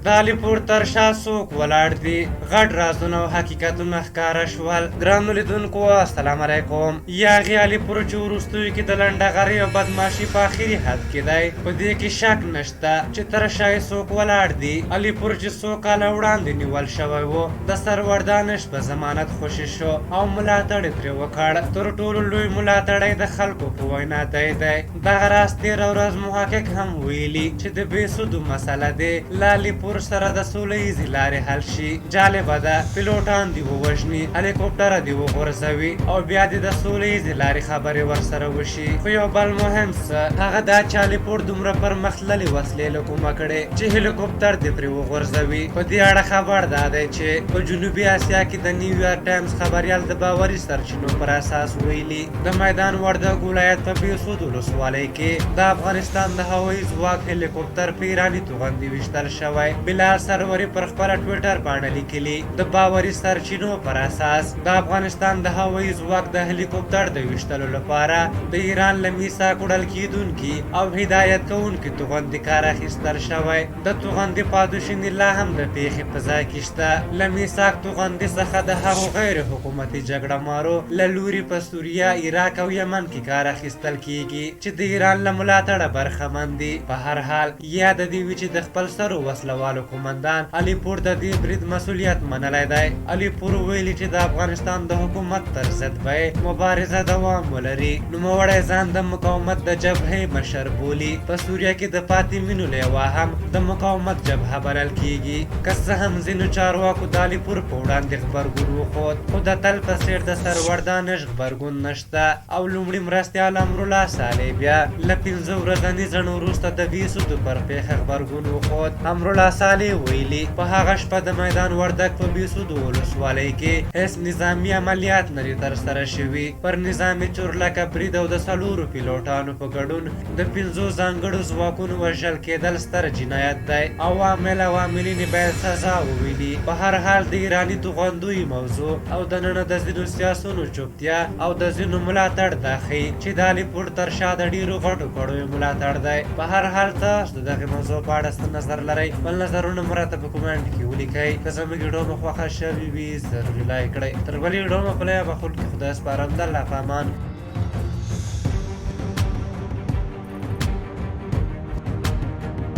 د علیپور تر شا څوک ولاړ دي؟ غټ رازونه او حقیقتونه ښکاره شول. ګرانو لیدونکو السلام علیکم. یاغي علیپور چې وروستیو کې د لنډغرۍ او بدمعاشي په اخري حد کې دی، په دې کې شک نشته چې تر شا یې څوک ولاړ دي. علیپور چې څو کاله وړاندې نیول شوی و، د سرور دانش په ضمانت خوشې شو او ملاتړ یې ترې وکړ. تر ټولو لوی ملاتړی د خلکو په وینا دی دی. دغه راز تېره ورځ محقق هم ویلي چې د بېسودو مسله دې له علیپور سره د سوله ییزې لارې حل شي. جالبه ده، پیلوټان دې ووژني، هلیکوپټره دې وغورځوي او بیا دې د سوله ییزې لارې خبرې ورسره وشي. خو یو بل مهم څه هغه دا چې علیپور دومره پرمختللې وسلې له کومه کړې چې هلیکوپټر دې پرې وغورځوي. په دې اړه خبر دا دی چې په جنوبي اسیا کې د نیویارک ټایمز خبریال د باوري سرچینو پر اساس ویلي، د میدان وردګ ولایت په بیسود ولسوالۍ کې د افغانستان د هوایي ځواک هلیکوپتر په ایراني توغندي ویشتل شوی. بلال سروري پر خپله ټویټر پاڼه لیکلي، د باوري سرچینو پر اساس د افغانستان د هوایي ځواک د هلیکوپتر د ویشتلو لپاره د ایران له میثاق وړل کیدونکي او هدایت کوونکي توغندي کار اخیستل شوی. د توغندي پادوشیني لا هم د پیښې په ځای کې شته. له میثاق توغندي څخه د هغو غیر حکومتي جګړه مارو له لوري په سوریه، عراق او یمن کې کار اخیستل کیږي چې د ایران له ملاتړه برخمن دي. په هر حال یاده دې وي چې د خپلسرو وسله والو قومندان علیپور د دې برید مسولیت منلی دی. علیپور ویلي چې د افغانستان د حکومت پر ضد به یې مبارزه دوام ولري. نوموړی ځان د مقاومت د جبهې مشر بولي. په سوریه کې د فاطمینو لیوا هم د مقاومت جبهه بلل کیږي. که څه هم ځینو چارواکو د علیپور په وړاندې غبرګون وښود، خو د تل په څېر د سرور دانش غبرګون نشته او لومړي مرستیال امرالله صالح بیا له 5 ورځني ځنډ وروسته د بیسودو پر پېښه غبرګون وښود. امرالله صالح ویلي، په هغه شپه د میدان وردګ په بیسودو ولسوالۍ کې هېڅ نظامي عملیات نه دي ترسره شوي. پر نظامي چورلکه برید او د 4 پیلوټانو په ګډون د 5 ځانګړو ځواکونو وژل کېدل ستر جنایت دی او عامل او عاملین یې باید سزا وویني. په هر حال د ایراني توغندیو موضوع او دننه د ځینو سیاسونو چوپتیا او د ځینو ملاتړ دا ښيي چې د علیپور تر شا د ډېرو غټو کړیو ملاتړ دی. په هر حال تاسو د دغې موضوع په اړه څه نظر لرئ؟ خپل نظرونه مو راته په کومنټ کې ولیکئ. که زموږ ویډیو مو خوښه شوې وي ضرور یې لایک کړئ. تر بلې ویډیو مو په لویه بخښونکي خدای سپارم. د الله په امان.